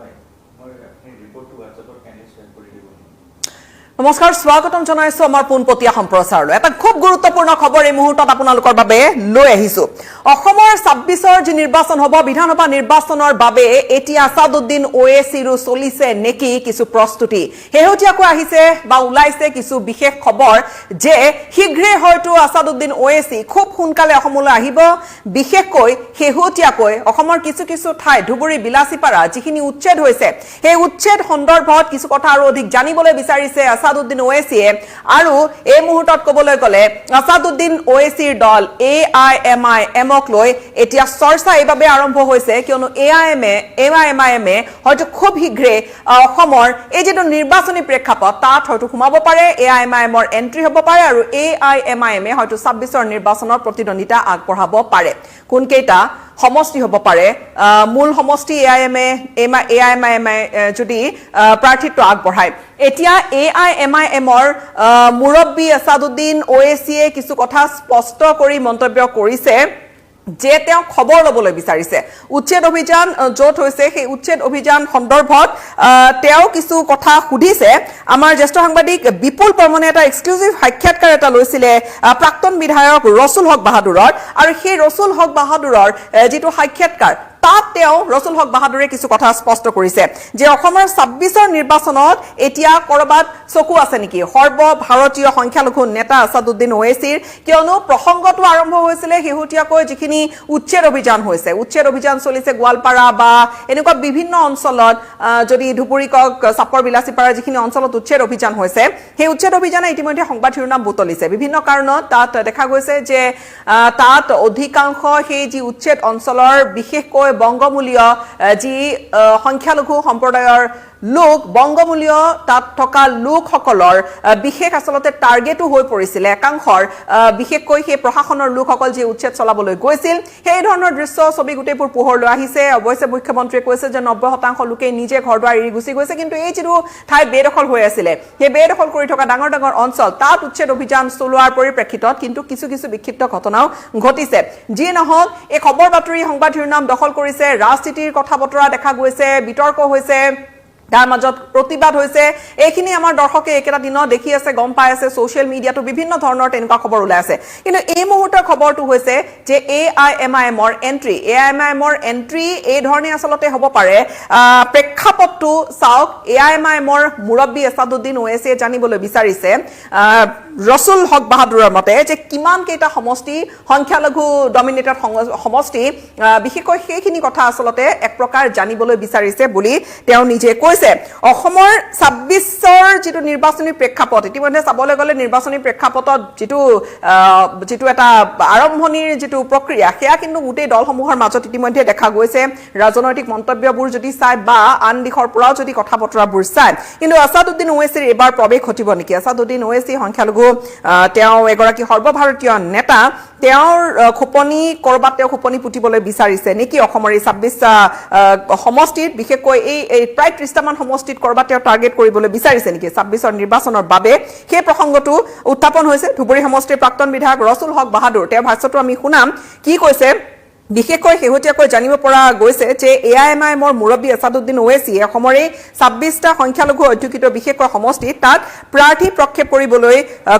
হয়, মই আপুনি ৰিপৰ্টটো হোৱাটছএপত কাইণ্ডলি শ্বেয়াৰ কৰি দিব নেকি? নমস্কাৰ, স্বাগতম জনাইছো আমাৰ পোনপটীয়া সম্প্ৰচাৰলৈ। এটা খুব গুৰুত্বপূৰ্ণ খবৰ এই মুহূৰ্তত আপোনালোকৰ বাবে লৈ আহিছো। অসমৰ 26ৰ যি নিৰ্বাচন হ'ব, বিধানসভা নিৰ্বাচনৰ বাবে এতিয়া আছাদুদ্দিন ওৱেচিৰো চলিছে নেকি কিছু প্ৰস্তুতি? শেহতীয়াকৈ আহিছে বা ওলাইছে কিছু বিশেষ খবৰ যে শীঘ্ৰে হয়তো আছাদুদ্দিন ওৱেচি খুব সোনকালে অসমলৈ আহিব। বিশেষকৈ শেহতীয়াকৈ অসমৰ কিছু কিছু ঠাই, ধুবুৰী, বিলাচীপাৰা যিখিনি উচ্ছেদ হৈছে, সেই উচ্ছেদ সন্দৰ্ভত কিছু কথা আৰু অধিক জানিবলৈ বিচাৰিছে আছাদুদ্দিন ওৱেচিয়ে। আৰু এই মুহূৰ্তত ক'বলৈ গ'লে আছাদুদ্দিন ওৱেচিৰ দল এ I am আই এমক লৈ এতিয়া চৰ্চা এইবাবে আৰম্ভ হৈছে, কিয়নো A I am I এমে হয়তো খুব শীঘ্ৰে অসমৰ এই যিটো নিৰ্বাচনী প্ৰেক্ষাপট, তাত হয়তো সোমাব পাৰে। এ I am আই এমৰ এণ্ট্ৰি হ'ব পাৰে আৰু এ I am আই এমে হয়তো 26ৰ নিৰ্বাচনৰ প্ৰতিদ্বন্দ্বিতা আগবঢ়াব পাৰে। কোনকেইটা সমষ্টি হ'ব পাৰে মূল সমষ্টি A I M A M A I am I M A যদি প্ৰাৰ্থিত্ব আগবঢ়ায়? এতিয়া এ I am আই এমৰ মুৰব্বী আছাদুদ্দিন ওৱেচিয়ে কিছু কথা স্পষ্ট কৰি মন্তব্য কৰিছে যে তেওঁ খবৰ ল'বলৈ বিচাৰিছে। উচ্ছেদ অভিযান য'ত হৈছে, সেই উচ্ছেদ অভিযান সন্দৰ্ভত তেওঁ কিছু কথা সুধিছে। আমাৰ জ্যেষ্ঠ সাংবাদিক বিপুল বৰ্মনে এটা এক্সক্লুচিভ সাক্ষাৎকাৰ এটা লৈছিলে প্ৰাক্তন বিধায়ক ৰচুল হক বাহাদুৰৰ আৰু সেই ৰচুল হক বাহাদুৰৰ যিটো সাক্ষাৎকাৰ, তাত তেওঁ ৰচুল হক বাহাদুৰে কিছু কথা স্পষ্ট কৰিছে যে অসমৰ 26ৰ নিৰ্বাচনত এতিয়া কৰবাত চকু আছে নেকি সৰ্বভাৰতীয় সংখ্যালঘু নেতা আছাদুদ্দিন ওৱেচিৰ? কিয়নো প্ৰসংগটো আৰম্ভ হৈছিলে শেহতীয়াকৈ যিখিনি উচ্ছেদ অভিযান হৈছে। উচ্ছেদ অভিযান চলিছে গোৱালপাৰা বা এনেকুৱা বিভিন্ন অঞ্চলত, যদি ধুবুৰী কওক, চাপৰ, বিলাচীপাৰা, যিখিনি অঞ্চলত উচ্ছেদ অভিযান হৈছে, সেই উচ্ছেদ অভিযানে ইতিমধ্যে সংবাদ শিৰোনাম বুটলিছে। বিভিন্ন কাৰণত তাত দেখা গৈছে যে তাত অধিকাংশ সেই যি উচ্ছেদ অঞ্চলৰ বিশেষকৈ বংগমূলীয় যি সংখ্যালঘু সম্প্ৰদায়ৰ লোক, বংগমূলীয় তাত থকা লোকসকলৰ বিশেষ আচলতে টাৰ্গেটো হৈ পৰিছিলে একাংশৰ, বিশেষকৈ সেই প্ৰশাসনৰ লোকসকল যি উচ্ছেদ চলাবলৈ গৈছিল। সেই ধৰণৰ দৃশ্য ছবি গোটেইবোৰ পোহৰলৈ আহিছে। অৱশ্যে মুখ্যমন্ত্ৰীয়ে কৈছে যে 90% লোকেই নিজে ঘৰ দুৱাৰ এৰি গুচি গৈছে। কিন্তু এই যিটো ঠাই বেদখল হৈ আছিলে, সেই বেদখল কৰি থকা ডাঙৰ ডাঙৰ অঞ্চল, তাত উচ্ছেদ অভিযান চলোৱাৰ পৰিপ্ৰেক্ষিতত কিন্তু কিছু কিছু বিক্ষিপ্ত ঘটনাও ঘটিছে। যিয়ে নহওক, এই খবৰ বাতৰি সংবাদ শিৰোনাম দখল কৰিছে। ৰাজনীতিৰ কথা বতৰা দেখা গৈছে, বিতৰ্ক হৈছে, তাৰ মাজত প্ৰতিবাদ হৈছে। এইখিনি আমাৰ দৰ্শকে এইকেইটা দিনত দেখি আছে, গম পাই আছে। ছ'চিয়েল মিডিয়াতো বিভিন্ন ধৰণৰ তেনেকুৱা খবৰ ওলাই আছে। কিন্তু এই মুহূৰ্তৰ খবৰটো হৈছে যে এ I am আই এমৰ এণ্ট্ৰি, এ I am আই এমৰ এণ্ট্ৰি এই ধৰণে আচলতে হ'ব পাৰে। প্ৰেক্ষাপটটো চাওক। এ I am আই এমৰ মুৰব্বী আছাদুদ্দিন ওৱেচিয়ে জানিবলৈ বিচাৰিছে ৰচুল হক বাহাদুৰৰ মতে যে কিমান কেইটা সমষ্টি সংখ্যালঘু ডমিনেটেড সমষ্টি, বিশেষকৈ সেইখিনি কথা আচলতে এক প্ৰকাৰ জানিবলৈ বিচাৰিছে বুলি তেওঁ নিজে কৈছে। অসমৰ 26ৰ যিটো নিৰ্বাচনী প্ৰেক্ষাপট, ইতিমধ্যে চাবলৈ গ'লে নিৰ্বাচনী প্ৰেক্ষাপটত যিটো এটা আৰম্ভণিৰ যিটো প্ৰক্ৰিয়া, সেয়া কিন্তু গোটেই দলসমূহৰ মাজত ইতিমধ্যে দেখা গৈছে, ৰাজনৈতিক মন্তব্যবোৰ যদি চাই বা আন দিশৰ পৰাও যদি কথা বতৰাবোৰ চায়। কিন্তু আছাদুদ্দিন ওৱেচিৰ এইবাৰ প্ৰৱেশ ঘটিব নেকি? আছাদুদ্দিন ওৱেচি সংখ্যালঘু, তেওঁ এগৰাকী সৰ্বভাৰতীয় নেতা। তেওঁৰ খোপনি ক'ৰবাত তেওঁ খোপনি পুতিবলৈ বিচাৰিছে নেকি অসমৰ এই 26 সমষ্টিত? বিশেষকৈ এই প্ৰায় 30টামান সমষ্টিত ক'ৰবাত তেওঁ টাৰ্গেট কৰিবলৈ বিচাৰিছে নেকি 26ৰ নিৰ্বাচনৰ বাবে, সেই প্ৰসংগটো উত্থাপন হৈছে। ধুবুৰী সমষ্টিৰ প্ৰাক্তন বিধায়ক ৰচুল হক বাহাদুৰ, তেওঁৰ ভাষ্যটো আমি শুনাম কি কৈছে। বিশেষকৈ শেহতীয়াকৈ জানিব পৰা গৈছে যে এ I am আই এমৰ মুৰব্বী আছাদুদ্দিন ওৱেচিয়ে অসমৰ এই 26টা সংখ্যালঘু অধ্যুষিত বিশেষকৈ সমষ্টিত তাত প্ৰাৰ্থী প্ৰক্ষেপ কৰিবলৈ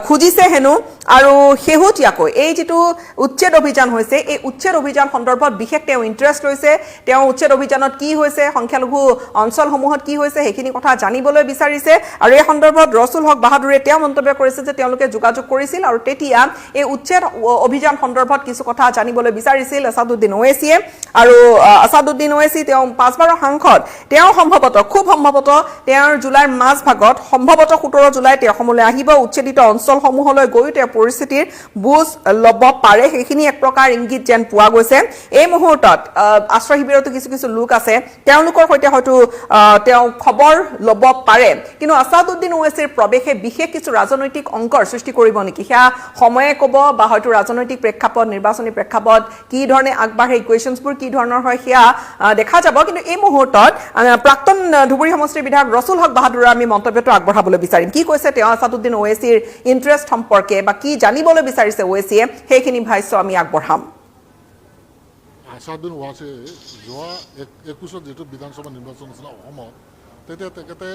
খুজিছে হেনো। আৰু শেহতীয়াকৈ এই যিটো উচ্ছেদ অভিযান হৈছে, এই উচ্ছেদ অভিযান সন্দৰ্ভত বিশেষ তেওঁ ইণ্টাৰেষ্ট লৈছে। তেওঁ উচ্ছেদ অভিযানত কি হৈছে, সংখ্যালঘু অঞ্চলসমূহত কি হৈছে, সেইখিনি কথা জানিবলৈ বিচাৰিছে। আৰু এই সন্দৰ্ভত ৰচুল হক বাহাদুৰে তেওঁ মন্তব্য কৰিছে যে তেওঁলোকে যোগাযোগ কৰিছিল আৰু তেতিয়া এই উচ্ছেদ অভিযান সন্দৰ্ভত কিছু কথা জানিবলৈ বিচাৰিছিল আছাদুদ্দিন ওৱেচিয়ে। আৰু আছাদুদ্দিন ওৱেচি তেওঁ পাঁচবাৰৰ সাংসদ। তেওঁ সম্ভৱতঃ, খুব সম্ভৱতঃ তেওঁৰ জুলাইৰ মাজভাগত, সম্ভৱতঃ 17 জুলাই তেওঁ অসমলৈ আহিব। উচ্ছেদিত অঞ্চলসমূহলৈ গৈও তেওঁ পৰিস্থিতিৰ বুজ ল'ব পাৰে, সেইখিনি এক প্ৰকাৰ ইংগিত যেন পোৱা গৈছে। এই মুহূৰ্তত আশ্ৰয় শিবিৰতো কিছু কিছু লোক আছে, তেওঁলোকৰ সৈতে হয়তো তেওঁ খবৰ ল'ব পাৰে। কিন্তু আছাদুদ্দিন ওৱেচিৰ প্ৰৱেশে বিশেষ কিছু ৰাজনৈতিক অংকৰ সৃষ্টি কৰিব নেকি, সেয়া সময়ে ক'ব বা হয়তো ৰাজনৈতিক প্ৰেক্ষাপট, নিৰ্বাচনী প্ৰেক্ষাপট কি ধৰণে আগবাঢ়ে, ইকুৱেশ্যনছবোৰ কি ধৰণৰ হয়, সেয়া দেখা যাব। কিন্তু এই মুহূৰ্তত প্ৰাক্তন ধুবুৰী সমষ্টিৰ বিধায়ক ৰচুল হক বাহাদুৰৰ আমি মন্তব্যটো আগবঢ়াবলৈ বিচাৰিম। কি কৈছে তেওঁ আছাদুদ্দিন ওৱেচিৰ ইণ্টাৰেষ্ট সম্পৰ্কে বা কি জানিবলৈ বিচাৰিছে ওৱেচিয়ে, সেইখিনি ভাষ্য আমি আগবঢ়াম। আছাদুদ্দিন ওৱাইচি যোৱা 21ত যিটো বিধানসভা নিৰ্বাচন আছিলে অসমত, তেতিয়া তেখেতে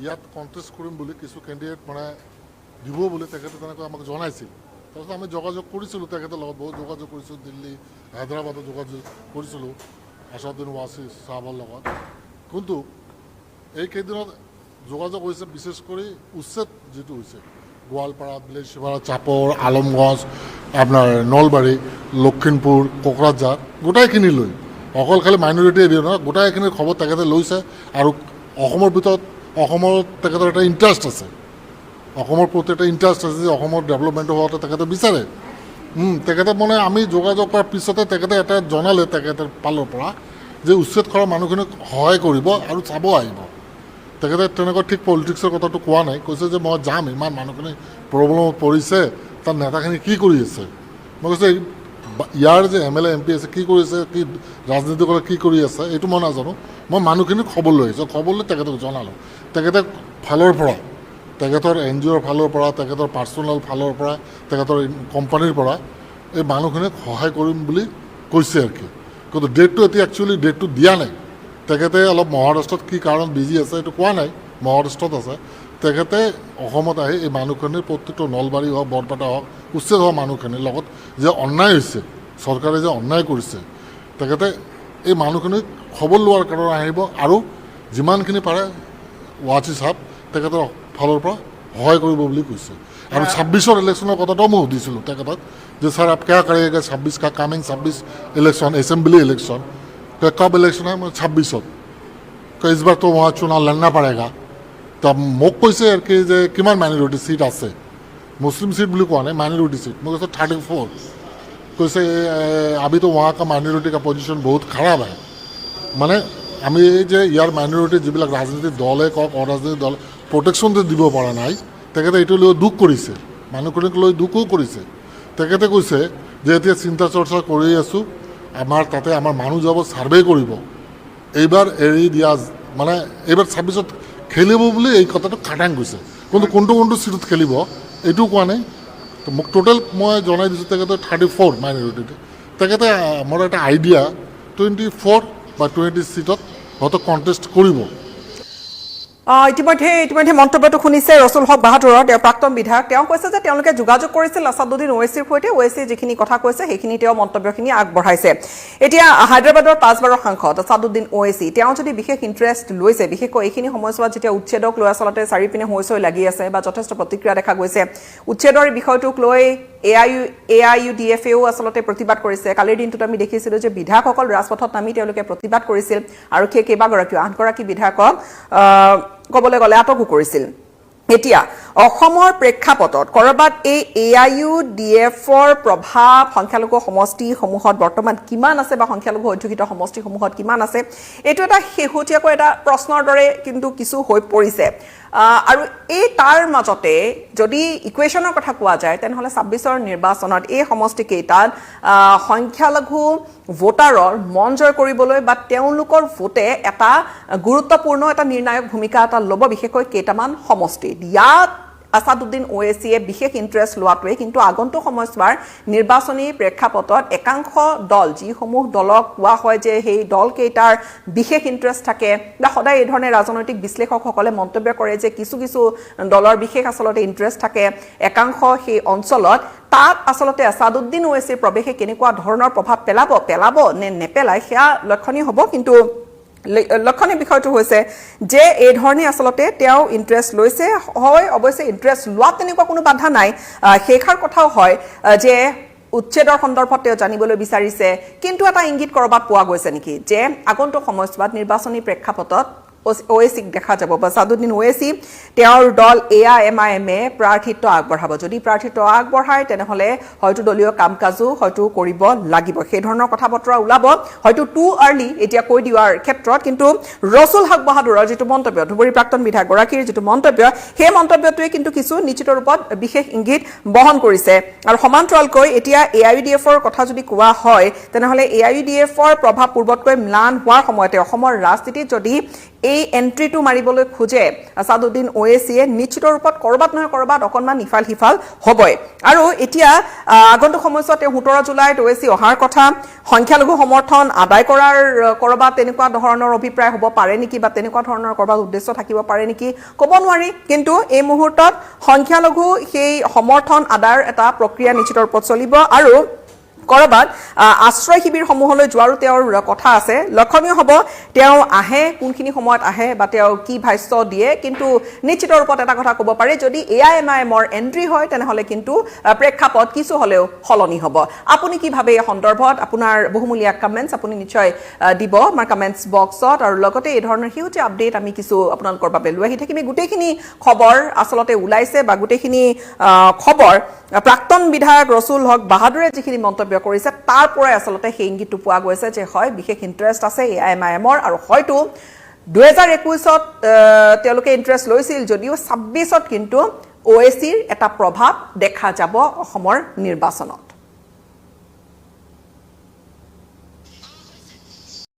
ইয়াত কণ্টেষ্ট কৰিম বুলি, কিছু কেণ্ডিডেট মানে দিব বুলি তেখেতে তেনেকৈ আমাক জনাইছিল। তাৰপিছত আমি যোগাযোগ কৰিছিলোঁ তেখেতৰ লগত, বহুত যোগাযোগ কৰিছোঁ, দিল্লী, হায়দৰাবাদত যোগাযোগ কৰিছিলোঁ আছাদুদ্দিন ওৱাইচি চাহাবৰ লগত। কিন্তু এইকেইদিনত যোগাযোগ হৈছে বিশেষ কৰি উচ্ছেদ যিটো হৈছে গোৱালপাৰা, বিলাসীপাৰা, চাপৰ, আলমগঞ্জ, আপোনাৰ নলবাৰী, লখিমপুৰ, কোকৰাঝাৰ, গোটেইখিনি লৈ, অকল খালি মাইনৰিটি এৰিয়া নহয়, গোটেইখিনিৰ খবৰ তেখেতে লৈছে। আৰু অসমৰ ভিতৰত অসমত তেখেতৰ এটা ইণ্টাৰেষ্ট আছে, অসমৰ প্ৰতি এটা ইণ্টাৰেষ্ট আছে যে অসমৰ ডেভেলপমেণ্ট হোৱাটো তেখেতে বিচাৰে। তেখেতে মানে আমি যোগাযোগ কৰাৰ পিছতে তেখেতে এটা জনালে তেখেতৰ ফালৰ পৰা যে উচ্ছেদ কৰা মানুহখিনিক সহায় কৰিব আৰু চাব আহিব। তেখেতে তেনেকুৱা ঠিক পলিটিক্সৰ কথাটো কোৱা নাই, কৈছে যে মই যাম, ইমান মানুহখিনি প্ৰব্লেমত পৰিছে, তাৰ নেতাখিনি কি কৰি আছে। মই কৈছোঁ এই ইয়াৰ যে এমএলএ, এমপি আছে, কি কৰিছে, কি ৰাজনীতি কৰে, কি কৰি আছে, এইটো মই নাজানো। মই মানুহখিনিক খবৰ লৈ আহিছোঁ, খবৰ লৈ তেখেতক জনালোঁ। তেখেতে ফালৰ পৰা, তেখেতৰ এনজিঅ'ৰ ফালৰ পৰা, তেখেতৰ পাৰ্চনেল ফালৰ পৰা, তেখেতৰ কোম্পানীৰ পৰা এই মানুহখিনিক সহায় কৰিম বুলি কৈছে আৰু কি। কিন্তু ডেটটো এতিয়া একচুৱেলি ডেটটো দিয়া নাই। তেখেতে অলপ মহাৰাষ্ট্ৰত কি কাৰণত বিজি আছে এইটো কোৱা নাই, মহাৰাষ্ট্ৰত আছে। তেখেতে অসমত আহি এই মানুহখিনিৰ প্ৰত্যেকটো নলবাৰী হওক, বৰপেটা হওক, উচ্ছেদ হোৱা মানুহখিনিৰ লগত যে অন্যায় হৈছে, চৰকাৰে যে অন্যায় কৰিছে, তেখেতে এই মানুহখিনিক খবৰ লোৱাৰ কাৰণে আহিব আৰু যিমানখিনি পাৰে ওৱাইচি চাহাব তেখেতৰ ফালৰ পৰা সহায় কৰিব বুলি কৈছে। আৰু 26ৰ ইলেকশ্যনৰ কথাটোও মই সুধিছিলোঁ তেখেতক যে सर, आप क्या करेगा 26 का कमिंग 26 इलेक्शन, असेंबली इलेक्शन कब इलेक्शन है? মই 26ত। इस बार तो वहाँ चुनाव लड़ना पड़ेगा। তো মোক কৈছে আৰু কি যে কিমান মাইনৰিটি চিট আছে, মুছলিম চিট বুলি কোৱা নাই, মাইনৰিটি চিট। মই কৈছোঁ 34। কৈছে अभी तो वहाँ का माइनॉरिटी का पोजीशन बहुत खराब है। মানে আমি এই যে ইয়াৰ মাইনৰিটি যিবিলাক ৰাজনীতিক দলে কওক, অৰাজনৈতিক দল, প্ৰটেকশ্যন যে দিব পৰা নাই, তেখেতে এইটো লৈ দুখ কৰিছে, মানুহখিনিক লৈ দুখো কৰিছে। তেখেতে কৈছে যে এতিয়া চিন্তা চৰ্চা কৰি আছোঁ, আমাৰ তাতে আমাৰ মানুহ যাব, ছাৰ্ভে কৰিব। এইবাৰ এৰি দিয়া মানে এইবাৰ 26ত খেলিব বুলি এই কথাটো খাটাং কৈছে, কিন্তু কোনটো কোনটো চিটত খেলিব এইটোও কোৱা নাই। তো মোক টোটেল মই জনাই দিছোঁ তেখেতে 34 মাইনৰিটিতে। তেখেতে মোৰ এটা আইডিয়া 24 বা 20 চিটত হয়তো কণ্টেষ্ট কৰিব। ইতিমধ্যে মন্তব্যটো শুনিছে ৰচুল হক বাহাদুৰৰ, তেওঁ প্ৰাক্তন বিধায়ক। তেওঁ কৈছে যে তেওঁলোকে যোগাযোগ কৰিছিল আছাদুদ্দিন ওৱেচিৰ সৈতে, ওৱেচিয়ে যিখিনি কথা কৈছে সেইখিনি তেওঁ মন্তব্যখিনি আগবঢ়াইছে। এতিয়া হায়দৰাবাদৰ পাঁচবাৰৰ সাংসদ আছাদুদ্দিন ওৱেচি, তেওঁ যদি বিশেষ ইণ্টাৰেষ্ট লৈছে, বিশেষকৈ এইখিনি সময়ছোৱাত যেতিয়া উচ্ছেদক লৈ আচলতে চাৰিপিনে হৈ চৈ লাগি আছে বা যথেষ্ট প্ৰতিক্ৰিয়া দেখা গৈছে উচ্ছেদৰ এই বিষয়টোক লৈ, এআইইউডিএফেও আচলতে প্ৰতিবাদ কৰিছে। কালিৰ দিনটোত আমি দেখিছিলোঁ যে বিধায়কসকল ৰাজপথত নামি তেওঁলোকে প্ৰতিবাদ কৰিছিল। আৰক্ষীয়ে কেইবাগৰাকীও, আঠগৰাকী বিধায়কক ক'বলৈ গ'লে আটকো কৰিছিল। এতিয়া অসমৰ প্ৰেক্ষাপটত ক'ৰবাত এই এআইইউডিএফৰ প্ৰভাৱ সংখ্যালঘু সমষ্টিসমূহত বৰ্তমান কিমান আছে বা সংখ্যালঘু অধ্যুষিত সমষ্টিসমূহত কিমান আছে, এইটো এটা শেহতীয়াকৈ এটা প্ৰশ্নৰ দৰে কিন্তু কিছু হৈ পৰিছে। আৰু এই তাৰ মাজতে যদি ইকুৱেশ্যনৰ কথা কোৱা যায়, তেনেহ'লে 26ৰ নিৰ্বাচনত এই সমষ্টিকেইটাত সংখ্যালঘু ভোটাৰৰ মন জয় কৰিবলৈ বা তেওঁলোকৰ ভোটে এটা গুৰুত্বপূৰ্ণ, এটা নিৰ্ণায়ক ভূমিকা এটা ল'ব, বিশেষকৈ কেইটামান সমষ্টিত। ইয়াত আছাদুদ্দিন ওৱেচিয়ে বিশেষ ইণ্টাৰেষ্ট লোৱাটোৱে কিন্তু আগন্তুক সময়ছোৱাৰ নিৰ্বাচনী প্ৰেক্ষাপটত একাংশ দল, যিসমূহ দলক কোৱা হয় যে সেই দলকেইটাৰ বিশেষ ইণ্টাৰেষ্ট থাকে বা সদায় এই ধৰণে ৰাজনৈতিক বিশ্লেষকসকলে মন্তব্য কৰে যে কিছু কিছু দলৰ বিশেষ আচলতে ইণ্টাৰেষ্ট থাকে একাংশ সেই অঞ্চলত, তাত আচলতে আছাদুদ্দিন ওৱেচিৰ প্ৰৱেশে কেনেকুৱা ধৰণৰ প্ৰভাৱ পেলাব, পেলাব নে নেপেলায়, সেয়া লক্ষণীয় হ'ব। কিন্তু লক্ষণীয় বিষয়টো হৈছে যে এই ধৰণে আচলতে তেওঁ ইণ্টাৰেষ্ট লৈছে। হয়, অৱশ্যে ইণ্টাৰেষ্ট লোৱাত তেনেকুৱা কোনো বাধা নাই। সেইষাৰ কথাও হয় যে উচ্ছেদৰ সন্দৰ্ভত তেওঁ জানিবলৈ বিচাৰিছে, কিন্তু এটা ইংগিত ক'ৰবাত পোৱা গৈছে নেকি যে আগন্তুক সময়ছোৱাত নিৰ্বাচনী প্ৰেক্ষাপটত ওৱেচিক দেখা যাব বা আছাদুদ্দিন ওৱেচি, তেওঁৰ দল এআইএমআইএমে প্ৰাৰ্থিত্ব আগবঢ়াব? যদি প্ৰাৰ্থিত্ব আগবঢ়ায়, তেনেহ'লে হয়তো দলীয় কাম কাজো হয়তো কৰিব লাগিব, সেই ধৰণৰ কথা বতৰা ওলাব। হয়তো টু আৰ্লি এতিয়া কৈ দিয়াৰ ক্ষেত্ৰত, কিন্তু ৰচুল হক বাহাদুৰৰ যিটো মন্তব্য, ধুবুৰী প্ৰাক্তন বিধায়কগৰাকীৰ যিটো মন্তব্য, সেই মন্তব্যটোৱে কিন্তু কিছু নিশ্চিত ৰূপত বিশেষ ইংগিত বহন কৰিছে। আৰু সমান্তৰালকৈ এতিয়া এআইইউডিএফৰ কথা যদি কোৱা হয়, তেনেহ'লে এআইইউডিএফৰ প্ৰভাৱ পূৰ্বতকৈ ম্লান হোৱাৰ সময়তে অসমৰ ৰাজনীতিত যদি এই এণ্ট্ৰিটো মাৰিবলৈ খোজে আছাদুদ্দিন ওৱেচিয়ে, নিশ্চিত ৰূপত ক'ৰবাত নহয় ক'ৰবাত অকণমান ইফাল সিফাল হ'বই। আৰু এতিয়া আগন্তুক সময়ছোৱাত তেওঁ 17 জুলাইত ওৱেচি অহাৰ কথা, সংখ্যালঘু সমৰ্থন আদায় কৰাৰ ক'ৰবাত তেনেকুৱা ধৰণৰ অভিপ্ৰায় হ'ব পাৰে নেকি বা তেনেকুৱা ধৰণৰ ক'ৰবাত উদ্দেশ্য থাকিব পাৰে নেকি ক'ব নোৱাৰি। কিন্তু এই মুহূৰ্তত সংখ্যালঘু সেই সমৰ্থন আদায়ৰ এটা প্ৰক্ৰিয়া নিশ্চিত ৰূপত চলিব আৰু ক'ৰবাত আশ্ৰয় শিবিৰসমূহলৈ যোৱাৰো তেওঁৰ কথা আছে। লক্ষণীয় হ'ব তেওঁ আহে, কোনখিনি সময়ত আহে বা তেওঁ কি ভাষ্য দিয়ে। কিন্তু নিশ্চিত ৰূপত এটা কথা ক'ব পাৰি, যদি এআইএমআইএমৰ এণ্ট্ৰি হয়, তেনেহ'লে কিন্তু প্ৰেক্ষাপট কিছু হ'লেও সলনি হ'ব। আপুনি কি ভাবে এই সন্দৰ্ভত? আপোনাৰ বহুমূলীয়া কমেণ্টছ আপুনি নিশ্চয় দিব আমাৰ কমেণ্টছ বক্সত। আৰু লগতে এই ধৰণৰ সেউজীয়া আপডেট আমি কিছু আপোনালোকৰ বাবে লৈ আহি থাকিম। এই গোটেইখিনি খবৰ আচলতে ওলাইছে বা গোটেইখিনি খবৰ প্ৰাক্তন বিধায়ক ৰচুল হক বাহাদুৰে যিখিনি মন্তব্য কৰিছে, তাৰ পৰাই আচলতে সেই ইংগিতটো পোৱা গৈছে যে হয়, বিশেষ ইণ্টাৰেষ্ট আছে এআইএমআইএমৰ। আৰু হয়তো 2021ত তেওঁলোকে ইণ্টাৰেষ্ট লৈছিল যদিও 26ত কিন্তু ওৱেচিৰ এটা প্ৰভাৱ দেখা যাব অসমৰ নিৰ্বাচনত।